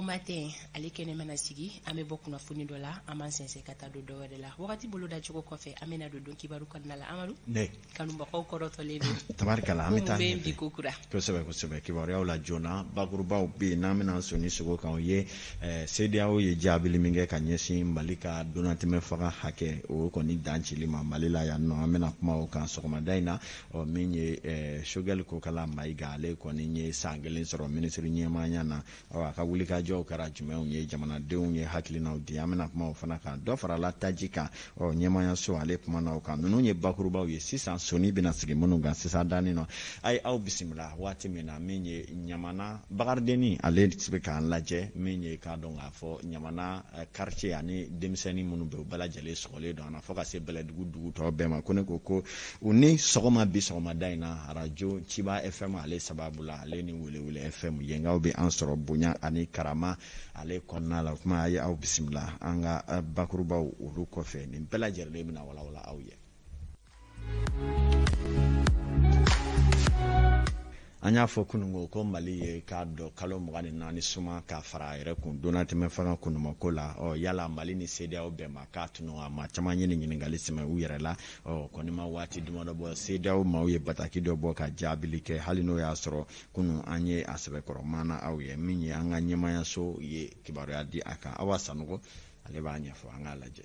Matin ale kɛnɛ mana sigi, an bɛ bɔ kunnafoni dɔ la, an b'an sɛnsɛn ka taa don dɔ wɛrɛ la. Wagati boloda cogo kɔfɛ, an bɛna don don kibaru kɔnɔna la. Amadu, ne kanubagaw kɔrɔtɔlen don. Tabarikala, an bɛ taa Ko mun bɛ yen bi ko kura? Kosɛbɛ kosɛbɛ, kibaruyaw la joona, bakurubaw bɛ yen n'an bɛna sɔni sogo kan, o ye CEDEAO ye jaabili min kɛ ka ɲɛsin Mali ka donnatɛmɛ fanga hakɛ o kɔni dancili ma Mali la yan nɔ, an bɛna kuma o kan sɔgɔmada in na. Ɔ min ye Choguel Kokala Mayiga, ale kɔni ye san kelen sɔrɔ minisiri ɲɛmaaya na. Ɔ a ka wulikajɔw kɛra jumɛnw ye, jamanadenw ye hakilinaw di, an bɛna kuma o fana kan. Dɔ farala taji kan, ɔ ɲɛmaayaso ale kumana o kan. Ninnu ye bakurubaw ye sisan, sɔni bɛna sigi minnu kan sisan danin nɔ. A ye aw bisimila waati min na, min ye Ɲamana Bakaridenni, ale bɛ k'an lajɛ, min ye k'a dɔn k'a fɔ Ɲamana quartier ani denmisɛnnin minnu bɛ u bɛɛ lajɛlen sɔgɔlen don a na, fo ka se Bɛlɛdugu dugu tɔ bɛɛ ma. Ko ne ko ko u ni sɔgɔma bi sɔgɔmada in na, arajo Ciba FM ale sababu la, ale ni Welewele FM yenkaw bɛ an sɔrɔ bonya ani karama ale kɔnɔna la. O kuma a ye aw bisimila an ka bakurubaw olu kɔfɛ, nin bɛɛ lajɛlen bɛna walawala aw ye. An y'a fɔ kununko ko Mali ye k'a dɔn kalo 24 suma k'a fara a yɛrɛ kun donnatɛmɛ fanga kunumako la. Ɔ yala Mali ni CEDEAO bɛn ma k'a tunu a ma, caman ye nin ɲininkali sɛmɛ u yɛrɛ la. Ɔ kɔni ma waati damadɔ bɔ, CEDEAO maaw ye bataki dɔ bɔ ka jaabili kɛ, hali n'o y'a sɔrɔ kunun an ye a sɛbɛkɔrɔ maana aw ye. Min ye an ka ɲɛmaayaso ye kibaruya di a kan, Awa Sanogo ale b'a ɲɛfɔ, an k'a lajɛ.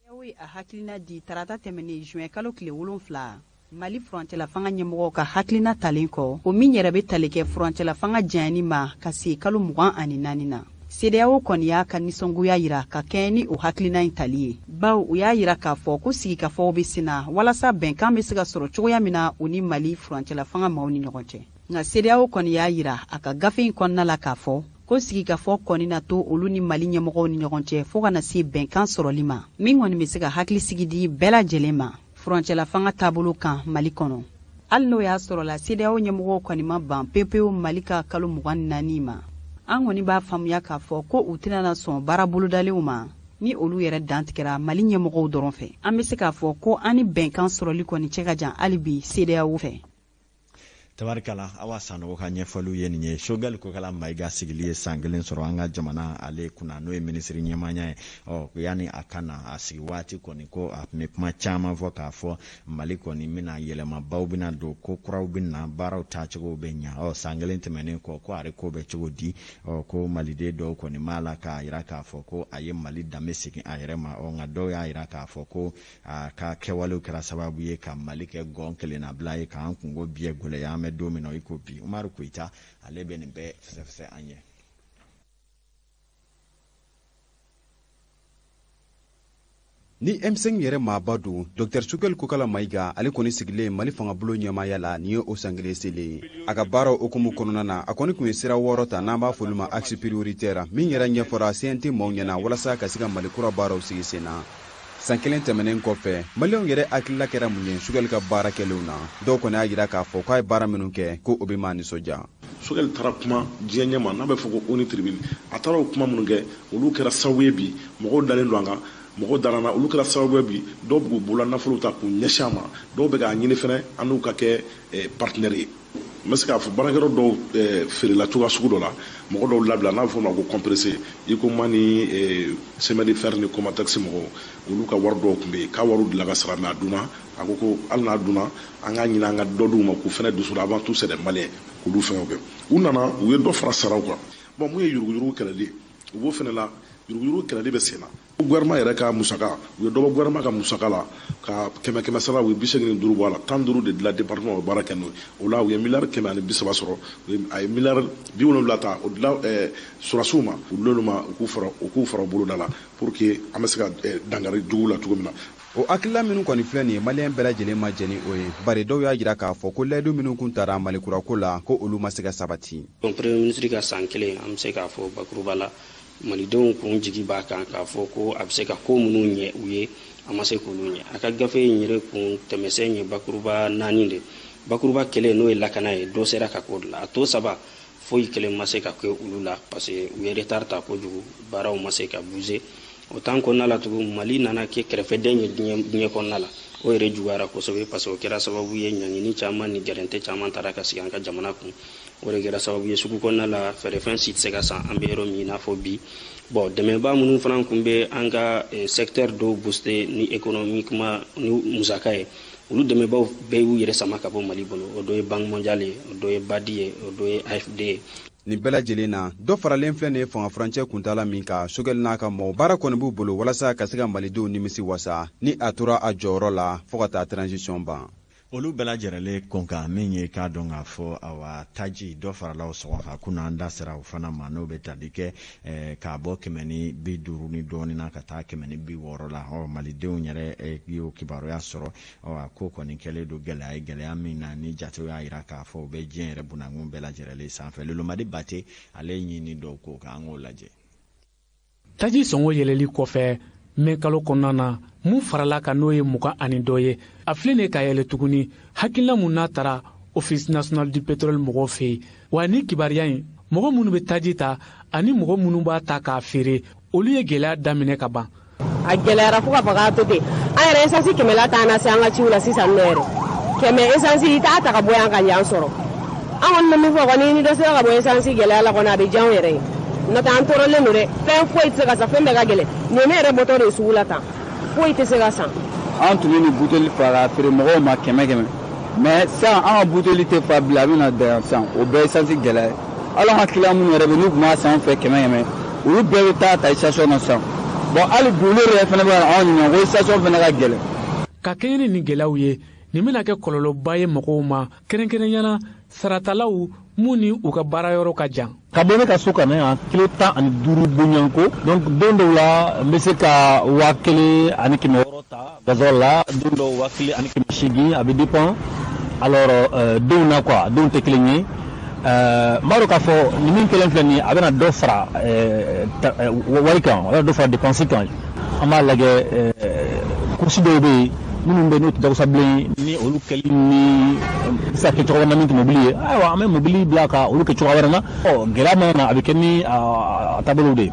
CEDEAO ye a hakilina di tarata tɛmɛnen juin kalo tile 7, Mali furancɛla fanga ɲɛmɔgɔw ka hakilina talen kɔ, o min yɛrɛ bɛ tali kɛ furancɛla fanga janyani ma ka se kalo 24 na. CEDEAO kɔni y'a ka nisɔngoya yira ka kɛɲɛ ni o hakilina in tali ye, bawo u y'a yira k'a fɔ ko sigikafɔw bɛ senna walasa bɛnkan bɛ se ka sɔrɔ cogoya min na u ni Mali furancɛla fanga maaw ni ɲɔgɔn cɛ. Nka CEDEAO kɔni y'a yira a ka gafe in kɔnɔna la k'a fɔ ko sigikafɔ kɔni na to olu ni Mali ɲɛmɔgɔw ni ɲɔgɔn cɛ fo ka na se bɛnkan sɔrɔli ma, min kɔni bɛ se ka hakilisigi di bɛɛ lajɛlen ma furancɛla fanga taabolo kan Mali kɔnɔ. Hali n'o y'a sɔrɔ la CEDEAO ɲɛmɔgɔw kɔni ma ban pewu-pewu Mali ka kalo 24 ma, an kɔni b'a faamuya k'a fɔ ko u tɛna na sɔn baara bolodalenw ma ni olu yɛrɛ dantigɛra Mali ɲɛmɔgɔw dɔrɔn fɛ. An bɛ se k'a fɔ ko an ni bɛnkan sɔrɔli kɔni cɛ ka jan hali bi CEDEAO fɛ. Tabarikala, Awa Sanogo ka ɲɛfɔliw ye nin ye. Choguel Kokala Mayiga sigili ye san kelen sɔrɔ an ka jamana ale kunna, n'o ye minisiri ɲɛmaaya ye. Ɔ yanni a ka na a sigi waati kɔni, ko a tun bɛ kuma caman fɔ k'a fɔ Mali kɔni bɛna yɛlɛmabaw bɛna don, ko kuraw bɛ na, baaraw taacogo bɛ ɲa. Ɔ san kelen tɛmɛnen kɔ, ko a ko bɛ cogo di? Ɔ ko maliden dɔw kɔni b'a la k'a yira k'a fɔ ko a ye Mali danbe segin a yɛrɛ ma. Ɔ nka dɔw y'a yira k'a fɔ ko a ka kɛwalew kɛra sababu ye ka Mali kɛ gɔn kelennabila ye, k'an kungo biɲɛ gɛlɛya. An bɛ don min na i ko bi, Umaru Koyita ale bɛ nin bɛɛ fɛsɛfɛsɛ an ye. Ni M5 yɛrɛ maaba don, Dr Choguel Kokala Mayiga, ale kɔni sigilen Mali fangabulon ɲɛmaaya la, nin ye o san kelen selen ye. A ka baaraw hukumu kɔnɔna na, a kɔni tun ye sira 6 ta n'an b'a fɔ olu ma axe prioritaire, min yɛrɛ ɲɛfɔra CNT maaw ɲɛna walasa ka se ka Mali kura baaraw sigi sen na. San kelen tɛmɛnen kɔfɛ, maliyɛnw yɛrɛ hakilila kɛra mun ye Choguel ka baara kɛlenw na? Dɔw kɔni y'a jira k'a fɔ k'a ye baara minnu kɛ, ko o bɛ maa nisɔndiya. Choguel taara kuma diɲɛ ɲɛma n'a bɛ fɔ ko ONU tribune, a taara o kuma minnu kɛ, olu kɛra sababu ye bi mɔgɔw dalen don an kan, mɔgɔw dara an na, olu kɛra sababu ye bi dɔw bɛ k'u bolola nafolo ta k'u ɲɛsin an ma, dɔw bɛ k'a ɲini fɛnɛ an n'u ka kɛ partenaire ye. N bɛ se k'a fɔ baarakɛyɔrɔ dɔw feerela cogoya sugu dɔ la, mɔgɔ dɔw labila n'a bɛ fɔ o ma ko compressé, i ko ma ni chemin de fer ni Comatex mɔgɔw, olu ka wari dɔw tun bɛ yen k'a wariw dilan ka sara, mais a dunna, a ko ko hali n'a dunna an k'a ɲini an ka dɔ d'u ma k'u fɛnɛ dusu la, avant tout c'est des Maliens, k'olu fɛngɛw kɛ. U nana u ye dɔ fara saraw kan. Bon, mun ye yuruguyurugu kɛlɛli ye, u b'o fɛnɛ la, yuruguyurugu kɛlɛli bɛ sen na. Gouvernement yɛrɛ ka musaka, u ye dɔ bɔ gouvernement ka musaka la, ka kɛmɛ kɛmɛ sara, u ye 85 bɔ a la, 15 de dilan département, u bɛ baara kɛ n'o ye. O la u ye miliyari 130 sɔrɔ, a ye miliyari 70 ta o dilan sɔrɔdasiw ma, u dil'olu ma u k'u fara u boloda la pour que an bɛ se ka dankari jugu la cogo min na. O hakilila minnu kɔni filɛ nin ye, maliyɛn bɛɛ lajɛlen ma jɛn ni o ye, bari dɔw y'a jira k'a fɔ ko layidu minnu kun tara Mali kurako la, ko olu ma se ka sabati. Donc premier ministre ka san kelen, an bɛ se k'a fɔ bakuruba la, malidenw kun jigi b'a kan k'a fɔ ko a bɛ se ka ko minnu ɲɛ u ye, a ma se k'olu ɲɛ. A ka gafe in yɛrɛ kun tɛmɛsɛn ye bakuruba 4 de. Bakuruba kelen n'o ye lakana ye, dɔ sera ka k'o de la. A tɔ 3 foyi kelen ma se ka kɛ olu la parce que u ye retard ta kojugu, baaraw ma se ka bouger. O temps kɔnɔna la tugun, Mali nana kɛ kɛrɛfɛden ye diɲɛ kɔnɔna la. O yɛrɛ juguyara kosɛbɛ, parce que o kɛra sababu ye ɲangini caman ni gɛrɛntɛ caman taara ka sigi an ka jamana kun. O de kɛra sababu ye sugu kɔnɔna la, fɛɛrɛfɛn si tɛ se ka san an bɛ yɔrɔ min i n'a fɔ bi. Bon, dɛmɛba minnu fana tun bɛ an ka secteur dɔw booster ni économiquement ni musaka ye, olu dɛmɛbaw bɛɛ y'u yɛrɛ sama ka bɔ Mali bolo. O dɔ ye Banque mondiale ye, o dɔ ye BAD ye, o dɔ ye AFD ye. Nin bɛɛ lajɛlen na, dɔ faralen filɛ nin ye fanga furancɛ kuntaala min kan, Choguel n'a ka mɔgɔw, baara kɔni b'u bolo walasa ka se ka malidenw nimisi wasa ni a tora a jɔyɔrɔ la fɔɔ ka taa transition ban. Olu bɛɛ lajɛrɛlen kɔn kan, min ye k'a dɔn k'a fɔ, awa, taji dɔ farala o sɔngɔ kan kunna, an da sera o fana ma, n'o bɛ tali kɛ k'a bɔ 150 ni dɔɔnin na ka taa 160 la. Ɔ, malidenw yɛrɛ y'o kibaruya sɔrɔ. Ɔ, a ko kɔni kɛlen don gɛlɛya ye, gɛlɛya min na ni jatew y'a jira k'a fɔ o bɛ diɲɛ yɛrɛ bunakun bɛɛ lajɛrɛlen sanfɛ. Lolomadi Bate, ale ye ɲini dɔw ko kan, an k'o lajɛ. Taji sɔngɔ yɛlɛli kɔfɛ mɛ kalo kɔnɔna na, mun farala kan, n'o ye 20 ni dɔ ye, a filɛ nin ye ka yɛlɛ tuguni. Hakilina mun n'a taara Office national du pétrole mɔgɔw fɛ yen wa, ni kibaruya in, mɔgɔ minnu bɛ taji ta ani mɔgɔ minnu b'a ta k'a feere, olu ye gɛlɛya daminɛ ka ban. A gɛlɛyara fo ka fɔ k'a to ten. An yɛrɛ, esansi 100 la t'an na se an ka ciw la sisan nɔ yɛrɛ. 100 esansi, i t'a ta ka bɔ yan ka yan sɔrɔ. An kɔni bɛ min fɔ kɔni, ni dɔ sera ka bɔ esansi gɛlɛya la kɔni, a bɛ diya anw yɛrɛ ye. N'o tɛ, an tɔɔrɔlen don dɛ. Fɛn foyi tɛ se ka san, fɛn bɛɛ ka gɛlɛn. Nin ye ne yɛrɛ bɔtɔ de ye sugu la tan, foyi tɛ se ka san. An tun bɛ nin buteli fa k'a feere mɔgɔw ma 100 100, mais sisan an ka buteli tɛ fa bilen, a bɛna dan yan sisan. O bɛɛ ye esansi gɛlɛya ye. Hali an ka client minnu yɛrɛ bɛ, n'u tun b'a san an fɛ 100 100, olu bɛɛ bɛ taa ta station na sisan. Bon, hali bi olu yɛrɛ fana bɛ ka anw ɲininka ko station fana ka gɛlɛn. Ka kɛɲɛ ni nin gɛlɛyaw ye, nin bɛna kɛ kɔlɔlɔba ye mɔgɔw ma, kɛrɛnkɛrɛnyana saratalaw mun ni u ka baarayɔrɔ ka jan. Ka bɔ ne ka so ka na yan, kilo 15 bonyanko. Donc don dɔw la, n bɛ se ka 1600 ta gasoil la, don dɔw 1800. A bɛ dépend alors donw na quoi, donw tɛ kelen ye. N b'a dɔn k'a fɔ nin min kɛlen filɛ nin ye, a bɛna dɔ fara wari kan, a bɛna dɔ fara dépense kan. An b'a lajɛ, course dɔw bɛ yen minnu bɛ n'o tɛ jagosa bilen, ni olu kɛli ni bɛ se ka kɛ cogo wɛrɛ na min tɛ mobili ye, ayiwa, an bɛ mobili bila ka olu kɛ cogoya wɛrɛ na. Ɔ, gɛlɛya mana na, a bɛ kɛ ni a taabolow de ye.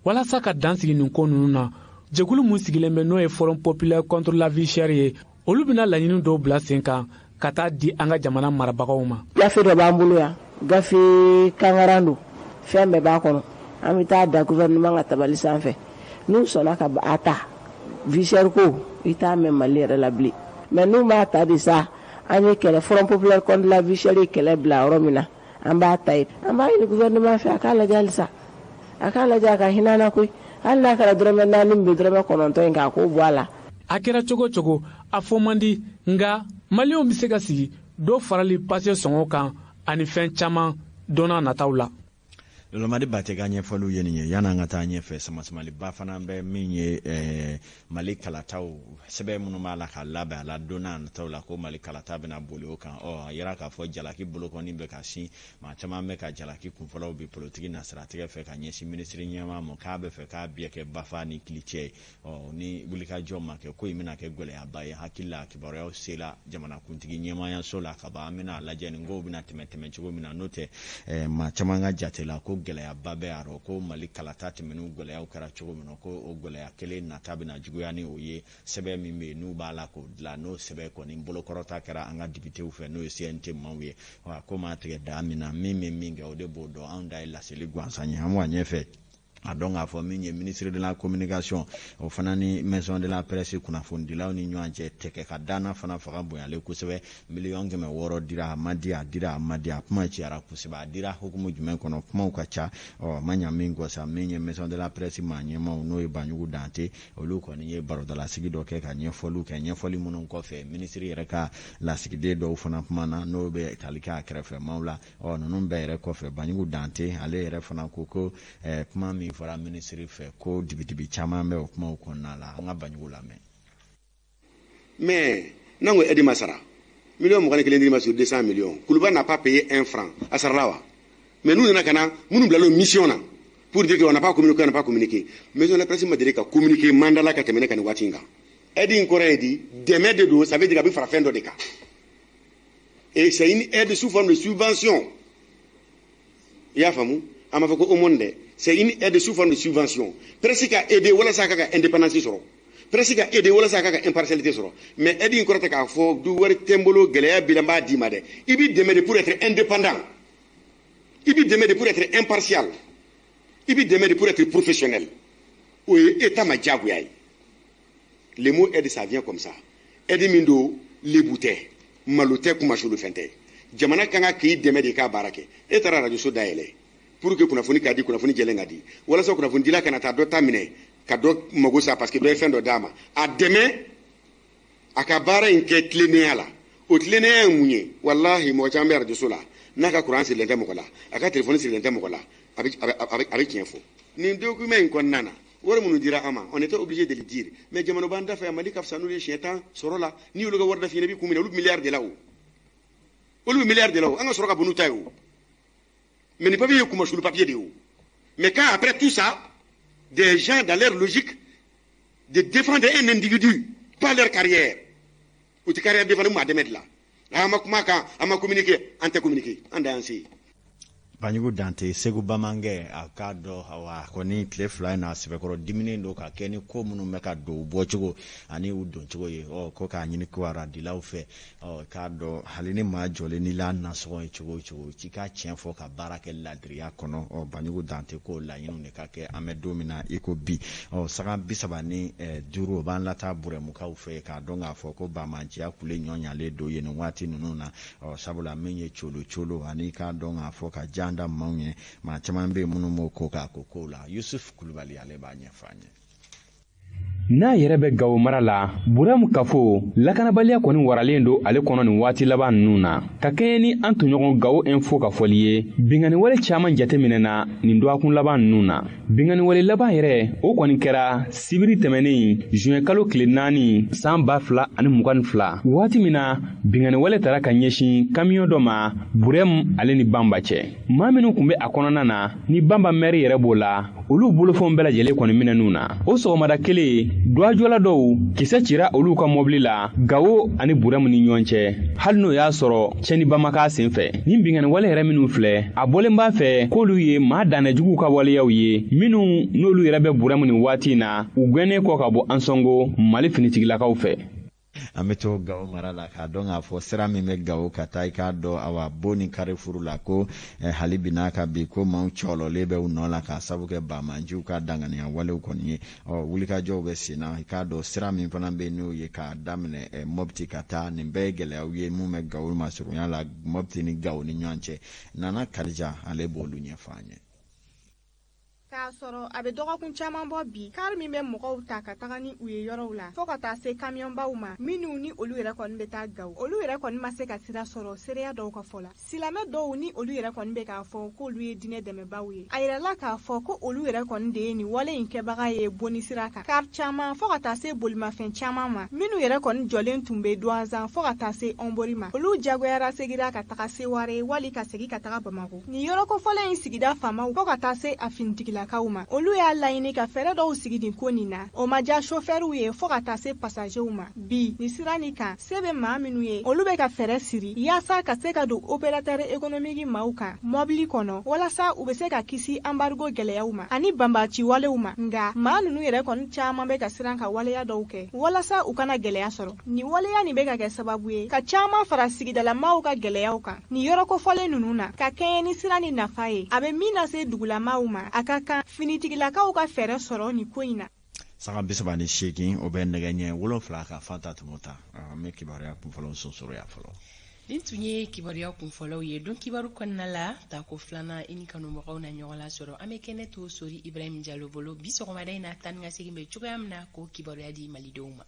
Walasa ka dan sigi nin ko ninnu na, jɛkulu mun sigilen bɛ, n'o ye Front populaire contre la vie chère ye, olu bɛna laɲini dɔw bila sen kan ka taa di an ka jamana marabagaw ma. Gafe dɔ b'an bolo yan, gafe kangaran don, fɛn bɛɛ b'a kɔnɔ. An bɛ taa da gouvernement ka tabali sanfɛ. N'u sɔnna ka a ta, vie chère ko i t'a mɛn Mali yɛrɛ la bilen. Mais n'u m'a ta de sa, an ye kɛlɛ, Front populaire contre la vie chère ye kɛlɛ bila yɔrɔ min na, an b'a ta yen. An b'a ɲini gouvernement fɛ, a k'a lajɛ halisa, a k'a lajɛ, a ka hinɛ an na koyi. Hali n'a kɛra dɔrɔmɛ 4 min bɛ dɔrɔmɛ 9 in k'a ko bɔ a la. A kɛra cogo cogo, a fɔ man di, nka maliyɛnw bɛ se ka sigi dɔ farali pase sɔngɔ kan ani fɛn caman dɔnna nataw la. Lolomadi Bate ka ɲɛfɔliw ye nin ye. Yan'an ka taa ɲɛfɛ, samasamaliba fana bɛ min ye Mali kalataw sɛbɛn minnu b'a la ka labɛn a la don n'a nataw la, ko Mali kalata bɛna boli o kan. Ɔ, a yira k'a fɔ jalaki bolokɔni bɛ ka sin, maa caman bɛ ka jalaki kunfɔlɔw bi politiki nasiratigɛ fɛ ka ɲɛsin minisiri ɲɛmaa ma, k'a bɛ fɛ k'a bɛɛ kɛ bafa ni kilicɛ ye. Ɔ, ni wulikajɔ ma kɛ, ko in bɛna kɛ gɛlɛyaba ye. Hakili la, kibaruyaw sela jamanakuntigi ɲɛmaayaso la ka ban. An bɛna lajɛ nin kow bɛna tɛmɛ tɛmɛ cogo min na. N'o tɛ, maa caman ka jate la ko gɛlɛyaba bɛ a rɔ, ko Mali kalata tɛmɛnenw gɛlɛyaw kɛra cogo min na, ko o gɛlɛya kelen nata bɛna juguya ni o ye. Sɛbɛn min bɛ yen n'u b'a la k'o dilan, n'o sɛbɛn kɔni bolokɔrɔta kɛra an ka députéw fɛ, n'o ye CNT maaw ye, wa ko maa tigɛ daa min na, min bɛ min kɛ, o de b'o dɔn. Anw da ye laseli gansan ye. An b'a ɲɛfɛ a dɔn k'a fɔ min ye ministre de la communication, o fana ni maison de la presse kunnafonidilaw ni ɲɔgɔn cɛ, tɛgɛ ka danna fana fanga bonyalen kosɛbɛ. 600 000 000 dira, a ma di, a dira, a ma di, a kuma cayara kosɛbɛ. A dira hukumu jumɛn kɔnɔ? Kumaw ka ca. Ɔ, ma ɲa min kɔ sa, min ye maison de la presse maa ɲɛmaw, n'o ye Banjugu Dante, olu kɔni ye barodalasigi dɔ kɛ ka ɲɛfɔliw kɛ. Ɲɛfɔli minnu kɔfɛ, minisiri yɛrɛ ka lasigiden dɔw fana kumana, n'o bɛ tali kɛ a kɛrɛfɛ maaw la. Ɔ, ninnu bɛɛ yɛrɛ kɔfɛ, Banjugu Dante ale yɛrɛ fana ko ko kuma min fɔra minisiri fɛ, ko dibidibi caman bɛ o kumaw kɔnɔna la. An ka Banjugu lamɛn. Mais n'an ko aide ma sara, 21 000 000 dir'i ma sur 200 millions, Kuluba n'a pas payé un franc, a sarala wa? Mais n'u nana ka na minnu bilala mission na pour dire qu'on n'a pas communiqué, on n'a pas communiqué. Maison de la presse ma deli ka communiquer mandat la ka tɛmɛ ne kan nin waati in kan. Aide in kɔrɔ ye di? Dɛmɛ de don, ça veut dire a bɛ fara fɛn dɔ de kan, et c'est une aide sous forme de subvention. I y'a faamu? An b'a fɔ ko aumône dɛ, c'est une aide sous forme de subvention. Presse ka aider walasa a ka indépendance sɔrɔ. Presse ka aider walasa a k'a ka impartialité sɔrɔ. Mais aide in kɔrɔ tɛ k'a fɔ du wari tɛ n bolo, gɛlɛya b'i la, n b'a d'i ma dɛ. I b'i dɛmɛ de pour être indépendant, i b'i dɛmɛ de pour être impartial, i b'i dɛmɛ de pour être professionnel. O ye état ma diyagoya ye. Le mot aide, ça vient comme ça. Aide min don, lebu tɛ, malo tɛ, kumasulu fɛn tɛ. Jamana kan ka k'i dɛmɛ de k'a baara kɛ. E taara arajoso dayɛlɛ pour que kunnafoni ka di, kunnafoni jɛlen ka di, walasa kunnafonidila kana taa dɔ ta minɛ ka dɔ mago sa parce que dɔ ye fɛn dɔ d'a ma. A dɛmɛ a ka baara in kɛ tilennenya la. O tilennenya ye mun ye? Walahi, mɔgɔ caman bɛ arajoso la, n'a ka kuran sirilen tɛ mɔgɔ la, a ka telefɔni sirilen tɛ mɔgɔ la, a bɛ tiɲɛ fɔ. Nin document in kɔnɔna na, wari minnu dira an ma, on était obligé de le dire. Mais jamana b'an da fɛ yan, Mali ka fisa n'olu ye siɲɛ 10 sɔrɔ la. N'i y'olu ka wari da f'i ɲɛna, i b'i kun minɛ. Olu bɛ miliyari de la o, olu bɛ miliyari de la o. An ka sɔrɔ ka bon n'u ta ye o. Mais nin papier ye kumasulu papier de ye o. Mais quand après tout ça, des gens dans leur logique de défendre un individu, pas leur carrière, u tɛ carrière défendre, maa dɛmɛ de la. An ma kuma kan, an ma communiquer, an tɛ communiquer, an dan y'an se ye. Banjugu Dante, Segu Bamankɛ, a k'a dɔn awa kɔni tile 2 in na, sɛbɛkɔrɔ diminen don ka kɛ ni ko minnu bɛ ka don u bɔcogo ani u doncogo ye. Ɔ ko k'a ɲini kibaruya fɛ, ɔ k'a dɔn hali ni maa jɔlen n'i la nasɔngɔ ye cogo o cogo, k'i ka tiɲɛ fɔ ka baara kɛ ladiriya kɔnɔ. Ɔ Banjugu Dante k'o laɲiniw de ka kɛ an bɛ don min na i ko bi. Ɔ saga 35, o b'an lataa Burɛmukaw fɛ, k'a dɔn k'a fɔ ko banbaanciya kule ɲɔ ɲalen don yen nin waati ninnu na. Ɔ sabula min ye colo colo ani k'a dɔn k'a fɔ ka jan da maaw ɲɛ, maa caman bɛ yen minnu b'o ko k'a ko kow la. Yusuf Kulubali, ale b'a ɲɛfɔ an ye. N'a yɛrɛ bɛ Gawo mara la, Burɛmu kafo lakanabaliya kɔni waralen don ale kɔnɔ nin waati laban ninnu na. Ka kɛɲɛ ni an tɔɲɔgɔn Gawo Info ka fɔli ye, binkanniwale caman jateminɛna nin dɔgɔkun laban ninnu na. Binkanniwale laban yɛrɛ, o kɔni kɛra sibiri tɛmɛnen, juin kalo tile 4, san 2022, waati min na binkanniwale tara ka ɲɛsin kamiyɔn dɔ ma Burɛmu ale ni Banba cɛ. Maa minnu tun bɛ a kɔnɔna na, ni Banba mɛri yɛrɛ b'o la, olu bolofɛnw bɛɛ lajɛlen kɔni minɛn'u na. O sɔgɔmada kelen, duwajɔla dɔw kisɛ cira olu ka mɔbili la Gawo ani Burɛmu ni ɲɔgɔn cɛ, hali n'o y'a sɔrɔ tiɲɛniba ma k'a sen fɛ. Nin binkanniwale yɛrɛ minnu filɛ, a bɔlen b'a fɛ k'olu ye maa dannɛjuguw ka waleyaw ye, minnu n'olu yɛrɛ bɛ Burɛmu nin waati in na, u gɛnnen kɔ ka bɔ Ansɔngo Mali finitigilakaw fɛ. An bɛ to Gawo mara la, k'a dɔn k'a fɔ sira min bɛ Gawo ka taa i k'a dɔn awa Bo ni Karefuru la, ko hali bi n'a ka bi ko maaw cɔlɔlen bɛ u nɔ la k'a sabu kɛ banbaanciw ka danganiya walew kɔni ye. Ɔ wulikajɔw bɛ sen na. I k'a dɔn sira min fana bɛ n'o ye k'a daminɛ Mɔpiti ka taa, nin bɛɛ ye gɛlɛyaw ye mun bɛ Gawo masurunya la, Mɔpiti ni Gawo ni ɲɔgɔn cɛ. Nana Kadija, ale b'olu ɲɛfɔ an ye. K'a sɔrɔ a bɛ dɔgɔkun caman bɔ bi, kari min bɛ mɔgɔw ta ka taga ni u ye yɔrɔw la, fɔɔ ka taa se kamiyɔnbaw ma minnu ni olu yɛrɛ kɔni bɛ taa Gawo, olu yɛrɛ kɔni ma se ka sira sɔrɔ. Seereya dɔw ka fɔ la, silamɛ dɔw ni olu yɛrɛ kɔni bɛ k'a fɔ k'olu ye diinɛ dɛmɛbaw ye, a yirala k'a fɔ ko olu yɛrɛ kɔni de ye nin wale in kɛbaga ye bonni sira kan. Kari caman, fɔɔ ka taa se bolimafɛn caman ma minnu yɛrɛ kɔni jɔlen tun bɛ Duwanzan fɔɔ ka taa se Ɔnbori ma, olu jagoyara segira ka taga Seware wali ka segin ka taga Bamakɔ. Nin yɔrɔ kofɔlen in sigida faamaw, fɔɔ ka taa se a finitigilakaw ma, olu y'a laɲini ka fɛɛrɛ dɔw sigi nin ko nin na. O ma diya sofɛriw ye, fɔɔ ka taa se pasajew ma. Bi nin sira nin kan, se bɛ maa minnu ye, olu bɛ ka fɛɛrɛ siri yaasa ka se ka don opérateur économique maaw kan mɔbili kɔnɔ, walasa u bɛ se ka kisi embargo gɛlɛyaw ma ani banbaci walew ma. Nka maa ninnu yɛrɛ kɔni caman bɛ ka siran ka waleya dɔw kɛ walasa u kana gɛlɛya sɔrɔ. Nin waleya nin bɛ ka kɛ sababu ye ka caman fara sigidalamaw ka gɛlɛyaw kan nin yɔrɔ kofɔlen ninnu na. Ka kɛɲɛ ni sira ni nafa ye a bɛ min lase dugulamaw ma, a ka kan finitigilakaw ka fɛɛrɛ sɔrɔ nin ko in na. Sanga 38, o bɛ nɛgɛ ɲɛ 7 ka Fanta tumu ta. An bɛ kibaruya kunfɔlɔw sonsoroya fɔlɔ. Nin tun ye kibaruya kunfɔlɔw ye. Don kibaru kɔnɔna la, tako filanan, i ni kanubagaw na ɲɔgɔn lasɔrɔ. An bɛ kɛnɛ to Sori Ibrahim Jalo bolo bi sɔgɔmada in na, taa ni ka segin bɛ cogoya min na, k'o kibaruya di malidenw ma.